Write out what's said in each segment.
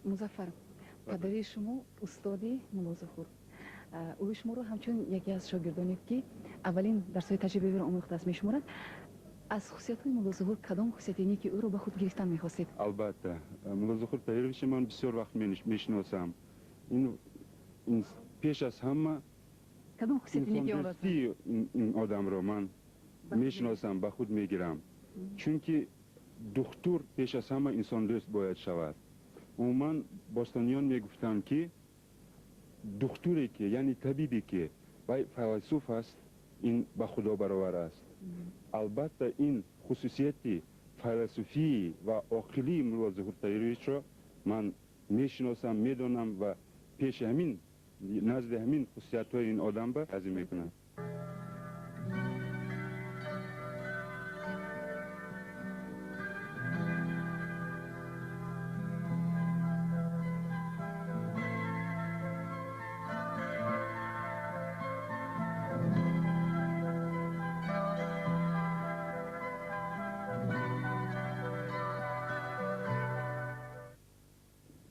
Музаффар, падари шумо устоди Мулло Зуҳур. Ӯ шуморо ҳамчун яке аз шогирдоне, ки аввалин дарсҳои таҷрибавиро омӯхтааст, мешуморад. Аз хусусиятҳои Мулло Зуҳур кадом хусусияти неки ӯро ба худ гирифтан мехостед? Албатта, Мулло Зуҳур Тоировича ман бисёр вақт мешиносам. Ин пеш аз ҳама кадом хусусияти неки онро ин одамро ман мешиносам, ба худ мегирам. Чунки духтур пеш аз ҳама инсондӯст бояд шавад. Умуман бостониён мегуфтанд, ки духтуре ки, яъне табибе ки вай файласуф аст, ин ба худо баровар аст. Албатта, ин хусусияти файласуфии ва оқилии Мулло Зуҳур Тоировичро ман мешиносам, медонам ва пеши ҳамин, назди ҳамин хусусиятҳои ин одам ба азим мекунам.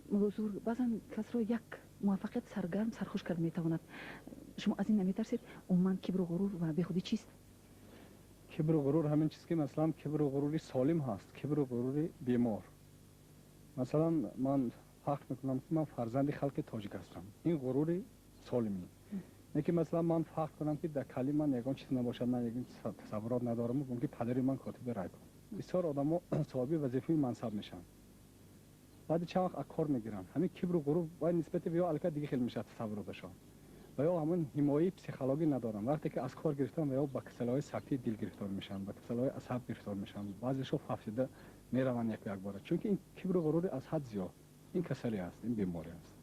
Мулло Зуҳур, баъзан касро як муваффақият саргарм, сархуш карда метавонад. Шумо аз ин наметарсед? Умуман кибру ғурур ва бехудӣ чист? Кибру ғурур ҳамин чиз, ки масалан кибру ғурури солим ҳаст, кибру ғурури бемор. Масалан, ман фахр мекунам, ки ман фарзанди халқи тоҷик ҳастам. Ин ғурури солимӣ. Не ки масалан ман фахр кунам, ки дар калли ман ягон чиз набошад, ман ягон тасаввурот надорам, гум ки падари ман котиби райком. Бисёр одамо соҳиби вазифаи мансаб мешаванд. Баъди чанд вақт кор мегиранд. Ҳамин кибру ғурур вай нисбати ё аллакай дига хел мешавад тасаввуроташон. Ва ё ҳамон ҳимояи психологӣ надоранд. Вақте ки аз кор гирифтан, ва ё ба касалиҳои сактии дил гирифтор мешаванд, ба касалиҳои асаб гирифтор мешаванд. Баъзешо фавтида мераванд яку якбора. Чунки ин кибру ғурури аз ҳад зиёд. Ин касалӣ аст, ин беморӣ аст.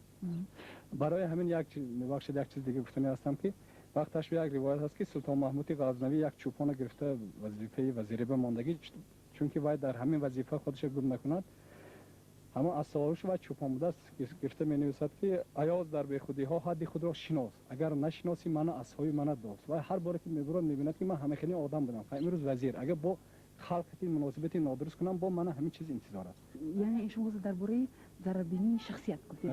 Барои ҳамин як чиз, мебахшед, як чиз дига гуфтанӣ ҳастам, ки вақташ як ривоят ҳаст, ки Султон Маҳмуди Ғазнавӣ як чӯпона гирифта вазифаи вазириба мондагӣ, чунки вай дар ҳамин вазифа худашро гум накунад. Ҳамон аз саволш вай чӯпон будааст, гирифта менависад, ки аёз дар бехудиҳо ҳадди худро шинос, агар нашиносӣ мана асҳоби мана дост. Вай ҳар боре ки мебурад, мебинад, ки ман ҳама хеле одам будам, имрӯз вазир, агар бо халқати муносибати нодуруст кунам, бо мана ҳамин чиз интизор аст. Яъне шумо дар бораи зарарбинии шахсият гуфтед,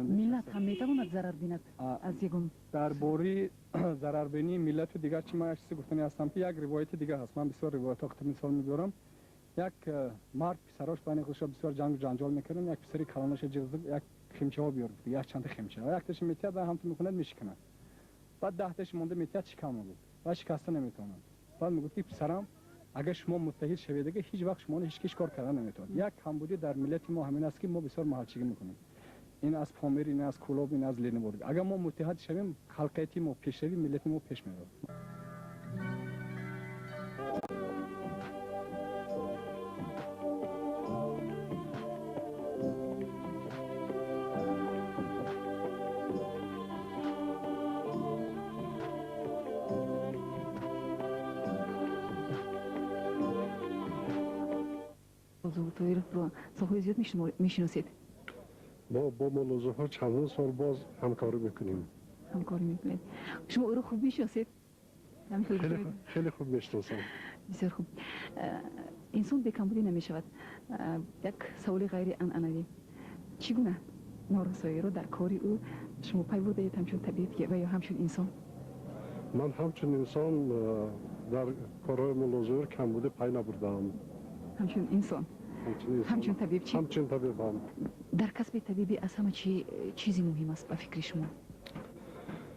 миллат ҳам метавонад зарар бинад аз ягон Дар бораи зарарбинии миллату дигар чи ман як чизе гуфтанӣ ҳастам, ки як ривояти дигар ҳаст. Ман бисёр ривоятҳо мисол мебиёрам. Як мард писарош байни худшо бисёр ҷангу ҷанҷол мекарданд. Як писари калонаша ҷиғ як химчаҳо биёр гуфт, як чанда химча. Якташа метиҳад ва ҳамту мекунад, мешиканад. Баъд 10таш монда метиҳад, шикан мегӯд ва шикаста наметавонад. Баъд мегӯд, ки писарам, агар шумо муттаҳид шавед, ҳеҷ вақт шуморо ҳеҷ киш кор карда наметавонад. Як камбудӣ дар миллати мо ҳамин аст, ки мо бисёр маҳалчигӣ мекунем. Ин аз Помир, ин аз Кӯлоб, ин аз Ленинбург. Агар мо муттаҳид шавем, халқияти мо, пешравии миллати мо пеш меравад. Тоировро солҳои зиёд мешиносед? Мо бо Мулло Зуҳур чандин сол боз ҳамкорӣ мекунем. Ҳамкорӣ мекунед. Шумо ӯро хуб мешиносед? Хеле хуб мешиносам. Бисёр хуб. Инсон бекамбудӣ намешавад. Як саволи ғайрианъанавӣ: чӣ гуна норасоиро дар кори ӯ шумо пай бурдаед, ҳамчун табиб ва ё ҳамчун инсон? Ман ҳамчун инсон дар корҳои Мулло Зуҳур камбудӣ пай набурдаам. Ҳамчун инсон, ҳамчун табиб чӣ? Ҳамчун табиб ҳам. Дар касби табибӣ аз ҳама чӣ чизи муҳим аст ба фикри шумо?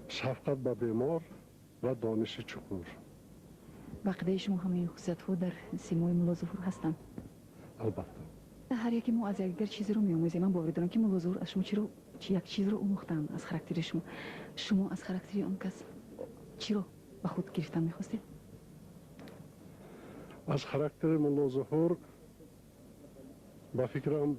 Шафқат ба бемор ва дониши чуқур. Ба ақидаи шумо, ҳамаи хусусиятҳо дар симои Мулло Зуҳур ҳастанд? Албатта. Ҳар яке мо аз якдигар чизеро меомӯзем. Ман боварӣ дорам, ки Мулло Зуҳур аз шумо чиро як чизро омӯхтанд, аз характери шумо. Шумо аз характери он кас чиро ба худ гирифтан мехостед? Аз характери Мулло Зуҳур, ба фикрам,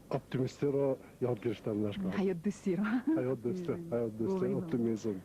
оптимистиро ёд гирифтам нашкор. Ҳаётдӯстиро. Ҳаётдӯстӣ, ҳаётдӯстӣ, оптимизм.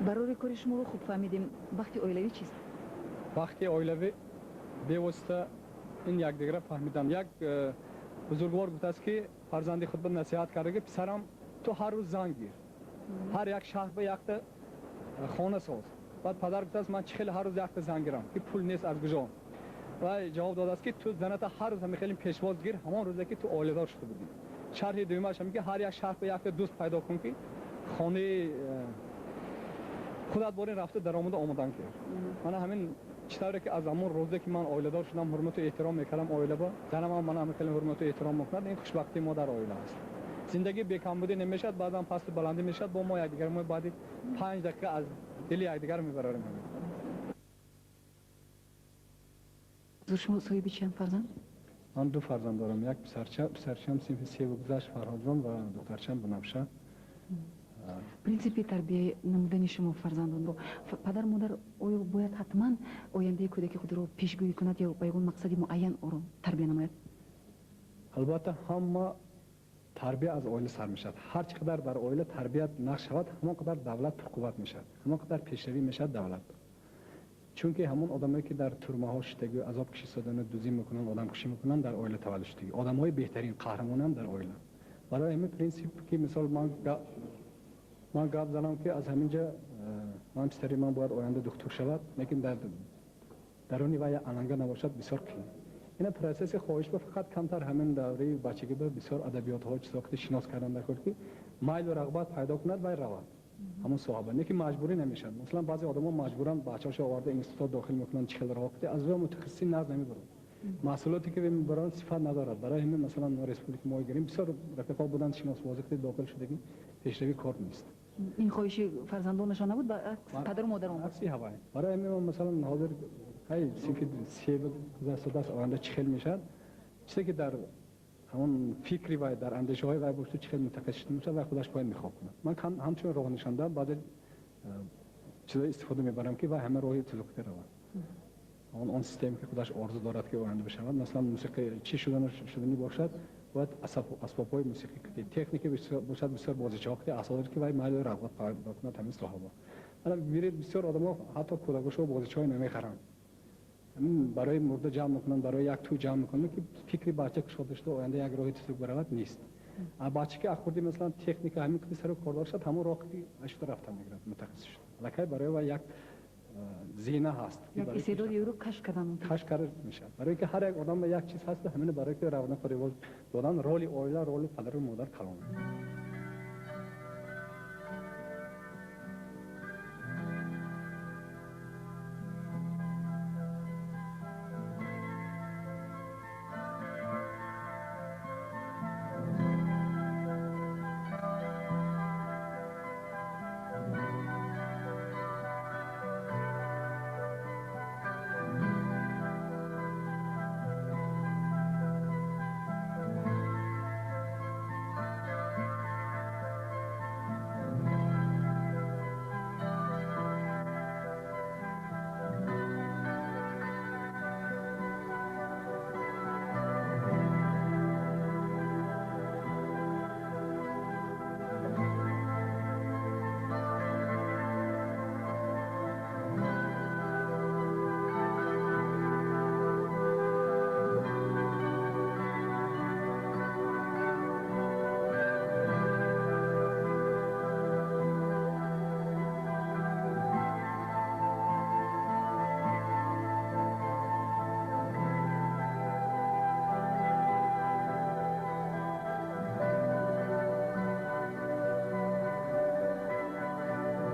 Барори кори шуморо хуб фаҳмидем. Бахти оилавӣ чист? Бахти оилавӣ бевосита ин якдигарро фаҳмидан. Як бузургвор гуфтааст, ки фарзанди худро насиҳат карда, ки писарам, ту ҳар рӯз зан гир. Ҳар як шаҳр ба якта хона соз. Баъд падар гуфтааст, ман чӣ хеле ҳар рӯз якта зан гирам, ки пул нест, аз куҷо? Ва ҷавоб додааст, ки ту заната ҳар рӯз ҳамин хеле пешвоз гир, ҳамон рӯзе ки ту оиладор шуда будӣ. Шарҳи дуюмаш ҳамин, ки ҳар як шаҳр ба якта дӯст пайдо кун, ки хонаи худат борин рафта даромада омадан ки. Мана ҳамин чӣ тавре ки аз ҳамон рӯзе ки ман оиладор шудам, ҳурмату эҳтиром мекардам оила ба занам ҳам мана ҳамин хеле ҳурмату эҳтиром мекунад. Ин хушбахтии мо дар оила аст. Зиндагӣ бекамбудӣ намешавад, баъзан пасту баландӣ мешавад, бо мо якдигар мо баъди 5 дақиқа аз дили якдигар мебарорем. Шумо соҳиби чанд фарзанд? Ман 2 фарзанд дорам. Як писарча, писарчам синфи 3 гузашт, Фарҳодҷон, ва духтарчам Бунафша. Принсипи тарбияи намудани шумо фарзандонро, падару модар оё бояд ҳатман ояндаи кӯдаки худро пешгӯӣ кунад ё ба ягон мақсади муайян ӯро тарбия намояд? Албатта, ҳама тарбия аз оила сар мешавад. Ҳар чӣ қадар дар оила тарбият нақш шавад, ҳамон қадар давлат пурқувват мешавад, ҳамон қадар пешравӣ мешавад давлат. Чунки ҳамон одамое ки дар турмаҳо шиштагӣ, азоб кашидану дузӣ мекунанд, одамкушӣ мекунанд, дар оила таваллуд шудагӣ. Одамҳои беҳтарин қаҳрамонам дар оила. Барои ҳамин принсип ки мисол ман гап занам ки аз ҳамин ҷа ман писари ман бояд оянда духтур шавад, лекин дар даруни вай аланга набошад, бисёр қиин. Ина процесси хоҳиш ба фақат камтар ҳамин давраи бачагӣ ба бисёр адабиётҳо, чизҳо ки шинос кардан дар кор, ки майлу рағбат пайдо кунад, вай равад ҳамон соҳаба. Не ки маҷбурӣ намешавад. Масалан, баъзе одамо маҷбуран бачаҳошо оварда институт дохил мекунанд, чӣ хел роҳ ки аз вай мутахассиси нағз намебаранд. Маҳсулоте ки мебаранд сифат надорад. Барои ҳамин масалан республика мо гирем, бисёр рафиқо буданд, шиносбозӣ ки дохил шудагӣ, пешравӣ кор нест. Ин хоҳиши фарзандонашон набуд, ба падару модарон? Акси ҳавай. Барои ҳамин ман масалан ҳозир ҳай синфи 3 гузаштааст, оянда чӣ хел мешавад, чизе ки дар ҳамон фикри вай, дар андешаҳои вай бошад, чӣ хел мутахассис шуда мешавад, вай худаш бояд интихоб кунад. Ман ҳамчун роҳнишонда баъзе чизҳо истифода мебарам, ки вай ҳама роҳи тузуқта равад. Он системе ки худаш орзу дорад ки оянда бишавад, масалан мусиқӣ чӣ шуданӣ бошад, бояд асбобҳои мусиқӣ ки техника бошад, бисёр бозичаҳо ки асос ки вай майлу рағбат пайдо кунад ҳамин соҳаба. Мана бибинед, бисёр одамо ҳатто кӯдакошо бозичаҳое намехаранд. Ҳамин барои мурда ҷамъ мекунанд, барои як тӯй ҷамъ мекунанд, ки фикри бача кушода шуда оянда як роҳи тузук баравад нест. Бача ки ахурди масалан техника ҳамин қисми сару кордор шуд, ҳамон роҳ ки шуда рафтан мегирад, мутахассис шуд. Аллакай барои вай як зина ҳаст. Як истеъдоди ӯро кашф кардан мумкин. Кашф карда мешавад. Барои ки ҳар як одам як чиз ҳаст, ҳамин барои ки равнақу ривоҷ додан роли оила, роли падару модар калон.